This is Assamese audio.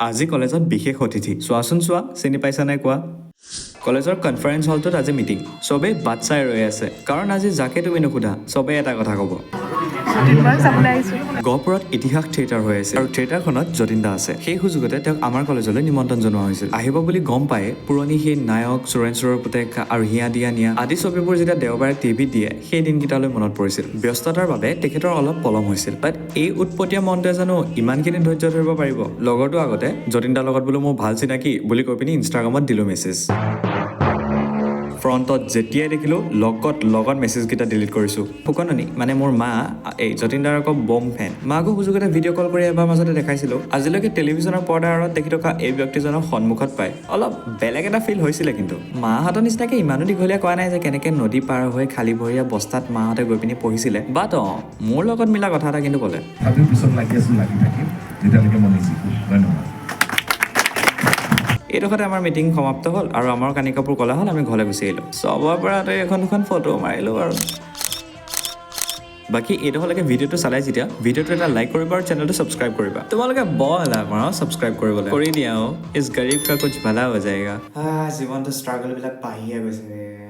আজি কলেজত বিশেষ অতিথি। চোৱাচোন চোৱা, চিনি পাইছা নাই কোৱা। কলেজৰ কনফাৰেন্স হলটোত আজি মিটিং। চবেই বাট চাই ৰৈ আছে, কাৰণ আজি যাকে তুমি নুসুধা, চবেই এটা কথা ক'ব। যতীন বৰাক চাবলৈ আহিছোঁ। গহপুৰত ইতিহাস থিয়েটাৰ হৈ আছে আৰু থিয়েটাৰখনত যতীন দা আছে। সেই সুযোগতে তেওঁক আমাৰ কলেজলৈ নিমন্ত্ৰণ জনোৱা হৈছিল। আহিব বুলি গম পাই পুৰণি সেই নায়ক, চোৰেণ চোৰৰ পুতেক আৰু হিয়া দিয়া নিয়া আদি ছবিবোৰ যেতিয়া দেওবাৰে টিভিত দিয়ে, সেই দিনকেইটালৈ মনত পৰিছিল। ব্যস্ততাৰ বাবে তেখেতৰ অলপ পলম হৈছিল। বাট এই উৎপতীয়া মনটোৱে জানো ইমানখিনি ধৈৰ্য ধৰিব পাৰিব? লগৰটো আগতে যতীন দাৰ লগত বোলো মোৰ ভাল চিনাকি বুলি কৈ পিনি ইনষ্টাগ্ৰামত দিলোঁ মেছেজ। ফ্ৰণ্টত যেতিয়াই দেখিলোঁ, লগত লগত মেছেজকেইটা ডিলিট কৰিছোঁ। ফুকননি মানে মোৰ মা এই যতীন দাৰ আকৌ বম ফেন। মাকো সুযোগতে ভিডিঅ' কল কৰি এবাৰ মাজতে দেখাইছিলোঁ। আজিলৈকে টেলিভিশ্যনৰ পৰ্দাৰ আঁৰত দেখি থকা এই ব্যক্তিজনক সন্মুখত পাই অলপ বেলেগ এটা ফিল হৈছিলে। কিন্তু মাহঁতৰ নিচিনাকৈ ইমানো দীঘলীয়া কোৱা নাই যে কেনেকৈ নদী পাৰ হৈ খালী ভৰিয়া বস্তাত মাহঁতে গৈ পিনি পঢ়িছিলে। বাট মোৰ লগত মিলা কথা এটা কিন্তু ক'লে। তথাপিও পিছত লাগি আছোঁ, লাগি থাকিম যেতিয়ালৈকে মই নিজিকো। ধন্যবাদ। এইডোখৰতে আমাৰ মিটিং সমাপ্ত হ'ল আৰু আমাৰ কানি কাপোৰ কলা হ'ল, আমি ঘৰলৈ গুচি আহিলোঁ। চবৰ পৰা আঁতৰি এখন দুখন ফটো মাৰিলোঁ। আৰু বাকী এইডোখৰলৈকে ভিডিঅ'টো চালাই যেতিয়া, ভিডিঅ'টো এটা লাইক কৰিবা আৰু চেনেলটো ছাবস্ক্ৰাইব কৰিবা। তোমালোকে বৰ এলাহ কৰা ছাবস্ক্ৰাইব কৰিবলৈ। কৰি দিয়া, इस गरीब का कुछ भला हो जाएगा। জীৱনটো ষ্ট্ৰাগলবিলাক বাঢ়িয়ে গৈছে।